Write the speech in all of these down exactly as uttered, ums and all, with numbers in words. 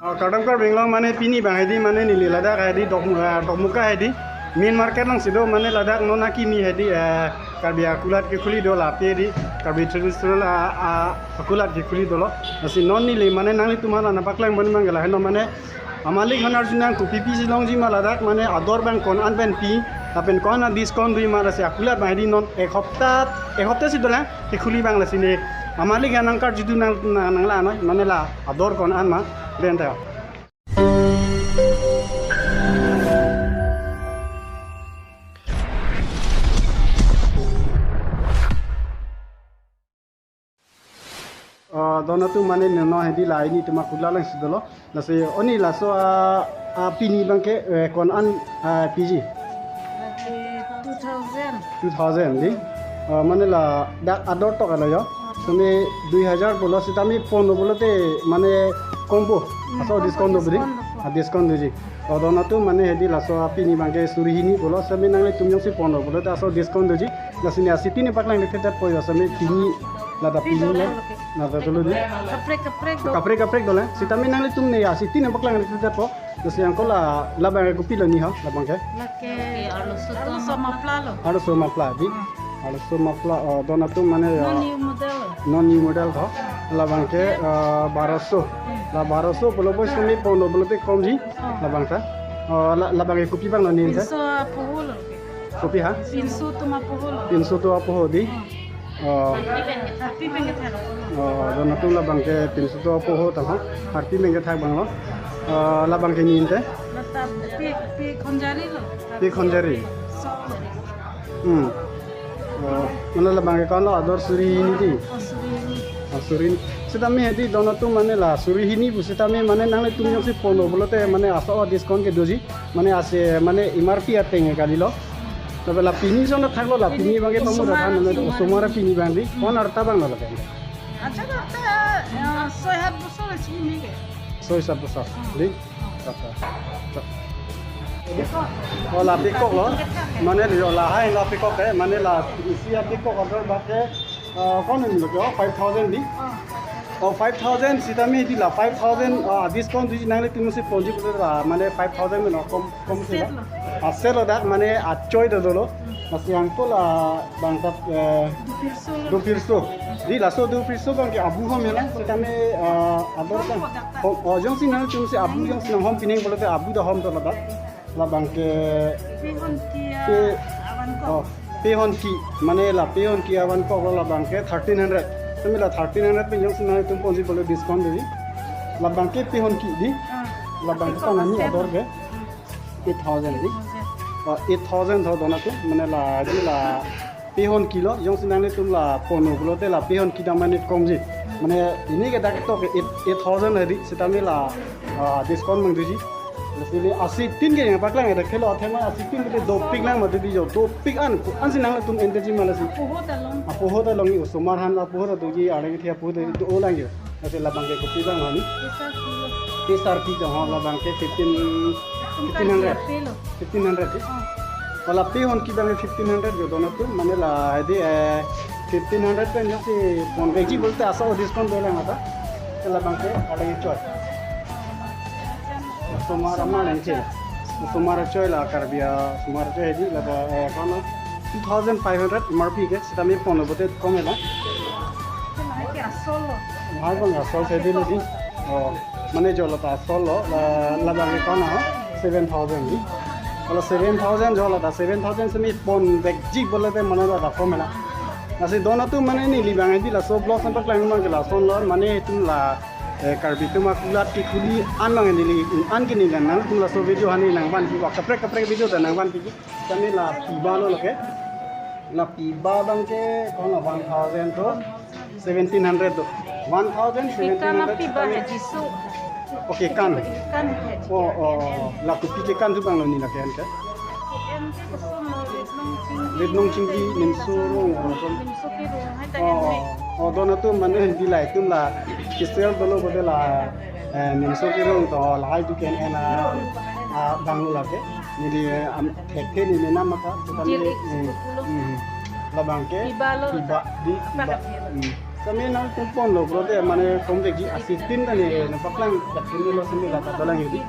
Oh, kardom Karbi Anglong, mane pini abang hedi, mane neli ladak hedi, Dok-, eh, Dokmoka hedi, main market alongsi do, mane ladak non akimi hedi, eh, Karbi akulat kekhuli do lapu hedi, Karbi traditional, ah, ah, akulat kekhuli dolo. Lasi non neli mane nanglitum aphan nangpaklang bom abang ke lahai non, mane amalik aphan arjunang, kopi pisi longji ma ladak, mane ador abang ko-an pen pi, lapen ko-an discount doji ma, lasi akulat abang hedi non ek hopta, ek hopta si dolang kekhuli abang, lasi ne amalik aphan nangkarjudun nang, nang, nanglang noi, mane la ador ko-an ma, den ta. Ah, don atum, mane neli hedi la nelitum akulat alongsi dolo. Lasi o neli laso, ah, ah, pini abang ke, eh, ko-an, ah, piji? Lagi two thousand. Two thousand di. Ah, mane ladak ador tok alo jo. Sitame dui hajar pulo, sitame ponlo pulote mane kompo. Hmm, aso kompo, discount do beri. Discount do. Ah, discount doji. Oh, don atum, mane hedi laso pini abang ke suri hini pulo, sitame nanglitum jongsi ponlo pulote aso discount doji. Lasi ne asitin nangpaklangledet po jo, sitame pini, ladak pini lo. Ladak dolo di. Kaprek kaprek do. Kaprek kaprek dolang. Sitame nanglitum ne asitin nangpaklangledet po. Lasi angkol la, labang ke kopilo ni ha, labang ke? Lake arloso ma phla lo. Arloso ma phla di. Hmm. Arloso ma phla, oh, don atum, mane ya. Non new model. Non new model tho. Labang ke, eh, baroso. Hmm. La baroso pulo bo, sitame ponlo pulote komji. Oh. Labang ta. Oh, la, labang ke kopi abang lo ni ta? Pinso apoho lo. Kopi ha? Pinso atum apoho lo. Pinso atum apoho di. Hmm. Oh. Harpi pen kethak. Oh, don atum, labang ke pinso atum apoho ta ha. Harpi pen kethak abang lo. Oh, labang ke ni te? Lata pi, pi khonjari lo. Pi khonjari. So. Hmm. Oh, mane labang ke ko-an lo, ador suri hini di. Oh, suri hini. Oh, suri hini. Sitame hedi don atum, mane la suri hini pu sitame mane nanglitum jongsi ponlo pulote mane aso discount ke doji. Mane ase, mane M R P ateng kalilo. Lapen la pini jongsi thaklo, la pini abang ke pamu, osomar, than mane pini. Osomar pini abang di. Ko-an arta abang lo lake? Acha arta, eh, soi sat bosor isi ni ke. Soi sat bosor. Hmm. Di? Acha. Oh, la peacock lo. Mane jo lahai la peacock ke, mane la isi a peacock ador abang ke, ah, ko-an ni lo ke, oh, five thousand di. Ah. Oh, five thousand, sitame di la five thousand, ah, discount doji, nanglitum jongsi ponji pulote la, mane five thousand meno kom, kom si la. Set lo. Ah, set lo dak, mane achoi do dolo. Hmm. Lasi angkol labang ta, eh, dopirso lo. Dopirso. Di laso dopirso abang ke abu hom ya na, sitame, ah, ador kan. Hom, oh, jongsi nanglitum si abu jongsi nanghom pining pulote abu ta hom do ladak. Labang ke pehonki, pe-, avan kok. Oh, pehonki, mane la pehonki avan kok lo, labang ke thirteen hundred. Sitame la thirteen hundred pen jongsi nanglitum ponji pulote discount doji. Labang ke pehonki di. Ah. Labang ke ko-an ni ador ke? Eight thousand di. Eight thousand. Oh, eight thousand tho don atum, mane la di la pehonki lo, jongsi nanglitum la ponlo pulote la pehonki dam mane komji. Mane pini ke dak tok eight, eight thousand hedi, sitame la, ah, discount abang doji. Lasi asitin ke nangpaklang, dak kelo athema asitin ke dopik lang mati di jo, dopik an, ansi nanglitum enteji ma lasi. Apoho ta long. Apoho ta long, osomar aphan apoho ta doji, arleng kethe apoho ta dolang jo. Lasi labang ke kopi abang lo ni? Tesar kilo. Tesar kilo, ha, labang ke fifteen, fifteen hundred. Fifteen hundred, eh? Oh. Wala pehonki abang fifteen hundred jo don atum, mane la hedi, eh, fifteen hundred pen jongsi pon vekji pulote aso discount dolang ta. Labang ke arleng choi. Osomar amat lengche. Osomar achoi la Karbi osomar achoi hedi la, eh, ko-an lo, two thousand five hundred M R P ke, sitame ponlo pulote kom ya na. Lahai ke asol lo. Lahai abang asol si di lo di. Oh, mane jo lata asol lo, la, labang ke ko-an lo, seven thousand di. Kalau seven thousand jo lata, seven thousand sitame pon vekji pulote mane lata kom ya na. Lasi don atum, mane neli abang hedi laso vlog nangpaklang abang ke lason lo, mane itum la, eh, Karbi atum akulat kekhuli an abang neli, an ke neli nangtum laso video aphan neli nangvanpi, kaprek kaprek video ta nangvanpi. Sitame la piba lo lake. La piba abang ke ko-an lo, one thousand to seventeen hundred to. One thousand, seventeen hundred. Piba sitame he Jisu. Okay, kan. Kan he. Oh, oh, oh. La kopi kekan atum abang lo ni lake an ke? Em ke koson lo, rit nong chingki. Rit nong chingki, nimso rong, nimso kerong, hai ta. Oh, em ke. Oh, oh, don atum, mane hedi la itum la kisel dolo bode la, eh, nimso kerong to, lahai dukan en a, ah, abang lo lake. Neli, eh, am, thekthe neli nang mata, sitame, jil ik, hmm, sepuluh. Hmm. Labang ke piba lo. Piba di, apa piba. Kat dia? Hmm. Kami nangtum ponlo pulote mane kom vekji asetin ta neli nangpaklang, yakin lo simi la ta dolang hedi.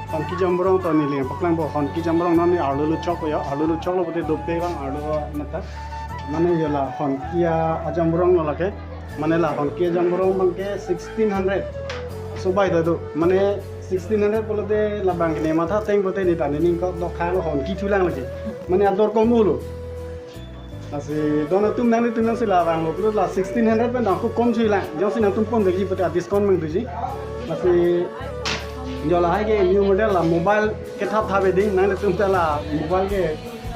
Honki jamborong to neli nangpaklangpo, honki jamborong non neli arlo luchok yo, arlo luchoklo pulote dopik abang arlo nata. Mane yo la honki ajamborong lo lake. Mane la honki ajamborong abangke sixteen hundred. Sobai ta do. Mane sixteen hundred pulote labang ke ne matha ateng pulote ne ta ne ning kok dok khalo honki thulang lake. Mane ador kom ulo. Lasi don atum nanglitum jongsi la vanglo pulote la sixteen hundred pen dam ko kom thulang. Jongsi nangtum pon vekji pulote a discount mang thuji. Lasi yo lahai ke new model la mobile kethap thap hedi, nanglitum ta la mobile ke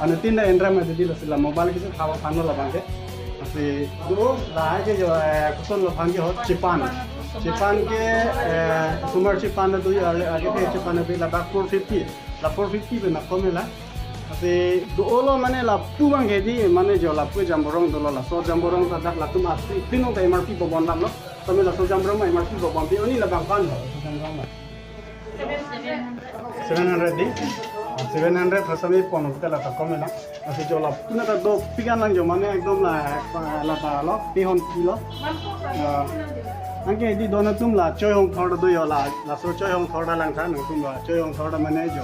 anu tin da endra ma hedi, lasi la mobile ke si thap aphan lo labang ke. Lasi do lahai ke yo, eh, koson lo aphan ke ho chepan. Chepan ke, eh, sumar chepan do yo, age ke chepan do la bak four fifty. La four fifty pen na kom hela. Lasi do-olo mane lapu abangke hedi mane yo lapu jamborong dolo, laso jamborong ta dak latum asetin ta M R P bobon damlo. Tame laso jamborong M R P bobon pi oni labang pan ho. Seven hundred di. Seven hundred ha sami pon pulote la ta kom hela. Lasi yo lapu nata dopik an lang yo mane ekdom la, la ta lo, pehon kilo. Ah, anke hedi don atum la choi hongthor do yo la, laso choi hongthor ta langtha nangtum la choi hongthor ta mane yo.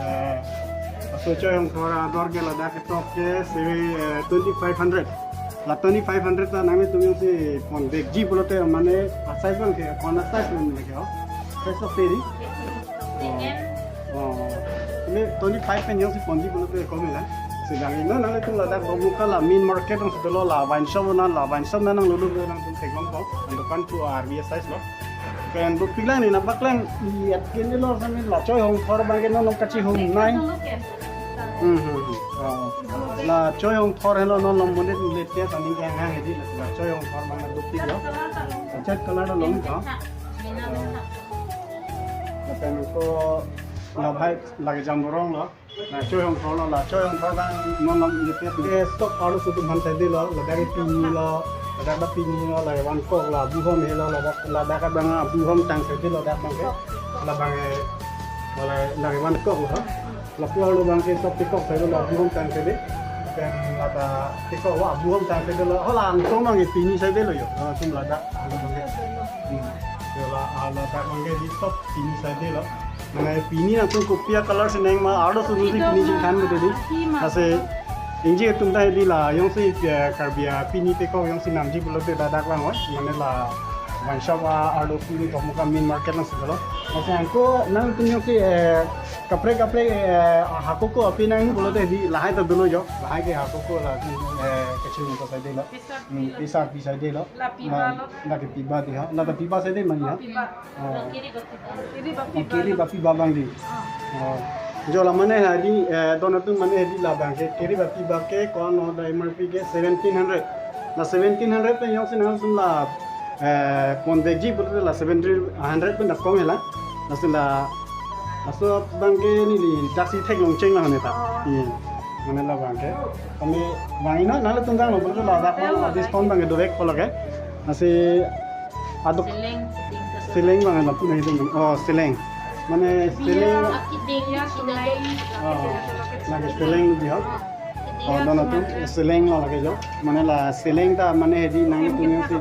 Eh, laso choi hongthor ador ke ladak ketok ke seven, eh, twenty five hundred. La twenty five hundred ta nanglitum jongsi pon vekji pulote mane a size abangke kon a size abang ke ho. Size of peri. Oh. Oh. Ini twenty five pen jongsi ponji pulote kom hela. Sedang ino nanglitum ladak Bomuka la main market nangsi dolo, la wine shop na, la wine shop na nang lulu nangtum theklongpo. Dukan tu R B S size lo. Pen dopik lang neli nangpaklang, iyat kini lo sami la choi hongthor abangke non non kachihumnei. Hmm, hmm, hmm. Oh. La choi hongthor helo non non monit latest aning kehang hedi, la choi hongthor abang dopik lo. Chat color lo ka. Lapen ko la bhai lake jamborong lo. La choi hongthor lo, la choi hongthor abang non non latest. Eh, stock arlo atum aphan saidelo, ladak pini lo, ladak pini lo, la vangkok la buhom helo, ladak, ladak abang buhom tang saidelo, ladak abangke. Labang, eh, la, la vangkok lo. Lapu arlo abangke stock tikok saidelo, buhom tang saide. Pen la ta tikok wa buhom tang saidelo. Hala angsong abangke pini saidelo yo. Langsong ladak abangke. Hmm. Yo la, ah, ladak abangke di stock pini saidelo. Mane pini nangtum kopi a color si neng ma, arlo atum si pini chingthan mati di. Lasi ingjir atum ta hedi la jongsi, eh, Karbi apini pekok jongsi namji pulote ladak lang oi. Mane la wine shop a arlo pini Bomuka main market nangsi dolo. Lasi anke nangtum jongsi, eh, kaprek kaprek, eh, hakoko api nang pulote hedi lahai ta dolo yo. Lahai ke hakoko la, eh, kachimung ko saidelo. Hmm, pisa pisa delo. La piba lo. La ke piba di ha. La ta piba saide mani ha. Piba. Oh. Kiri bati. Kiri bati. Oh, kiri bati ba abang di. Ah. Oh. Yo la mane hedi, eh, don atum mane hedi labangke kiri bati abangke kon no da M R P ke seventeen hundred. La seventeen hundred pen jongsi nangtum la, eh, pon vekji pulote la seventeen hundred pen da kom hela. Lasi la, laso abangke neli daksi theklong cheng lang ne ta. Oh. Iya. Mane labangke. Kami bang ino nanglitum vanglo pulote ladak abang discount abangke dovekpo lake. Lasi aduk seleng, seleng. Seleng abang lapu nangtum. Oh, seleng. Mane seleng. Biya, biya seleng. Oh, lake seleng di ho. Oh, don atum seleng lo lake yo. Mane la seleng ta mane hedi nangtum jongsi,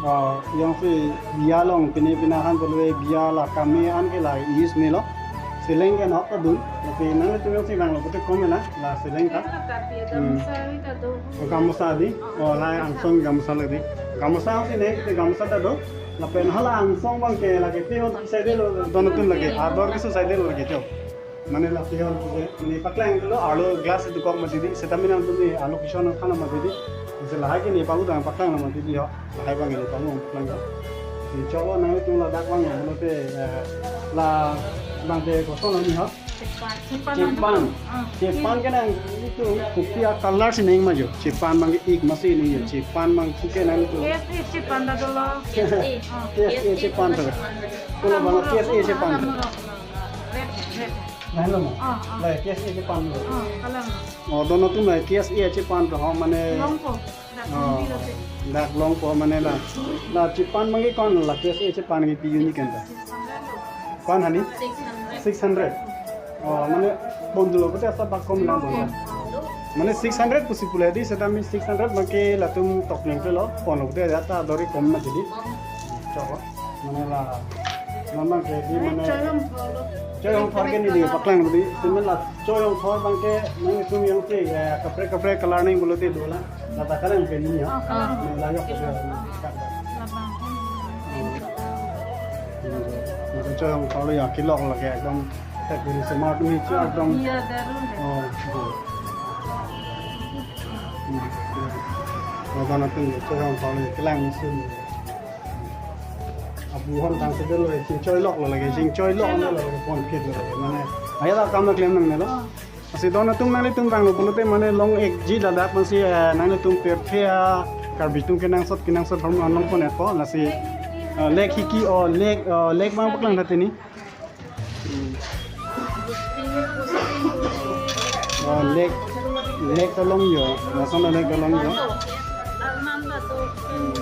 oh, jongsi biya along pine pine aphan pulote biya la keme an ke la use melo. Seleng ke nok ta dun. Lasi nangtum jongsi vanglo pulote kom hela. La seleng ta. Gamosa di. Oh, la angsong gamosa le di. Gamosa si ne, te gamosa ta do. Lapen hala angsong abangke lake pehon saidelo don atum lake. Ador keso saidelo lake yo. Mane la pehon ke, mane paklanglo arlo glass itu kok mati di. Seta mane nangtum ne arlo kison khana mati di. Lasi lahai ke ne palu dang paklang mati di ho. Lahai abang ne palu paklang ho. Di cholo nangtum ladak vanglo pulote, eh, labangke koson lo ni ho. Chepan. Chepan. Chepan. Ah. Chepan ke nangtum kopi a color si neng ma yo. Chepan abangke ik masi neng yo. Chepan abangke nangtum. K S A chepan ta dolo. K S A. Ah. K S A chepan ta. Kono abang K S A chepan. Red, red. Nah, lo mo. Ah, ah. La K S A chepan lo. Ah, kalang. Oh, don atum la K S A chepan to ho mane. Longpo. Dak, oh, longpo lo te. Dak longpo mane la. La chepan abangke kon la K S A chepan ke pi unit kan ta. Kon hani? Six hundred. Six hundred. Oh, mane pon dolo pulote asa bak kom lang pon. Mane six hundred pusi pule di, seta mi six hundred abangke latum tok neng pelo, pon hote ya ta dori kom na jadi. Chok. Mane la, non abangke di mane Choyong Thor ke neli paklang di, semen la Choyong Thor abangke nangtum jongsi, eh, kaprek kaprek color neng pulote dolang. Lata kalang ke ni ya. Ah, kalang. Neli la yok ke. Labang. Hmm. Mane Choyong Thor ya kelok lake ekdom. Thek diri smart mi chu ekdom. Iya, daru hai. Oh, oh. Hmm, iya. Ladak nangtum Choyong Thor kelang sun. Abu hon tang sedelo, chingchoi lok lo lake, chingchoi lok lo lake, pon phit lo lake, mane. Aya ta kam na klem nangnelo. Oh. Lasi don atum nanglitum vanglo pulote mane long-ekji ladak pensi, eh, nanglitum pirthe a Karbi atum kenangsot kenangsot hormu an long pon-etpo, lasi, eh, lake hiki o lake, eh, lake abang paklang tha tini. Hmm. Oh, lake, lake ta longjo, lason lake ta longjo. Hmm.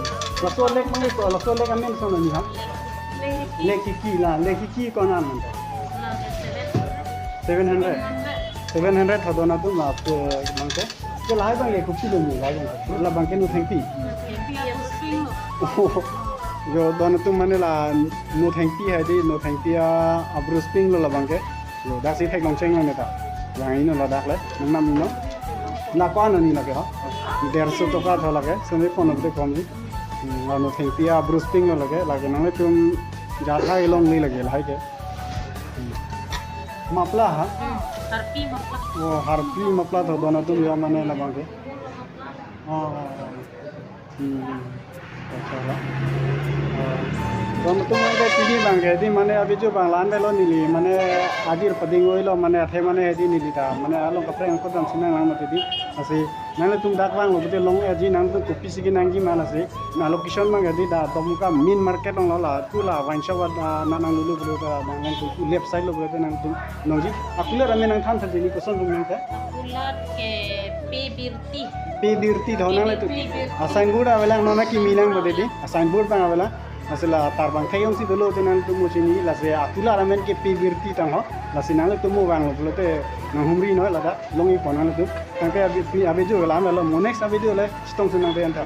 Laso lake abang ko, laso lake amen lason ni ha? Lake hiki la, lake hiki ko amen. Seven hundred. Seven hundred tha don atum la, eh, abangke. Ke lahai abang lake kopi lo ni, lahai abang. Labangke Nothengpi. Jo don atum mane la Nothengpi hai di, Nothengpi a, a Bruce Pink lo labangke. Jo daksi theklong cheng lo neta. Yang ino ladak le, nangnam ino. La ko-an ni lake ha? Derso toka tho lake, sene kono bede kom di. Hmm, la Nothengpi a Bruce Pink lo lake, lake nanglitum jat hai longle lake, lahai ke. Hmm. Mapla ha? Hmm, Harpi mapla. Oh, Harpi mapla tho don atum ya mane labangke. Oh, oh, oh. Hmm. Acha la. Oh. Don atum mane tini abangke di mane abi jo abang la-an lo neli mane ajir pading oi lo mane athe mane di neli ta mane along kaprek angkot dam sinang lang mati di. Lasi nanglitum dak vanglo pulote long-ekji nangtum kopisi kenangji ma lasi. Na location abangke di da Dongkamukam main market along lo la tu la wine shop ada na nang lulu pulo ta nangtum left side lo pulote nangtum nangji. Akulat amen nangthan tha di ni koson rum nang ta. Akulat ke P Birti. P Birti tho nanglitum. P Birti. A signboard avelang non akimi lang bode di. A signboard abang avelang. Lasi la tar abang thek jongsi dolo te nangtum mo chini lasi akulat amen ke P Birti tang ho. Lasi nanglitum mo vanglo pulote nanghumri noi ladak long-ik pon nanglitum. Tangte abi, abi jo la-an lo mo next abi jo le chetong si nang de anta.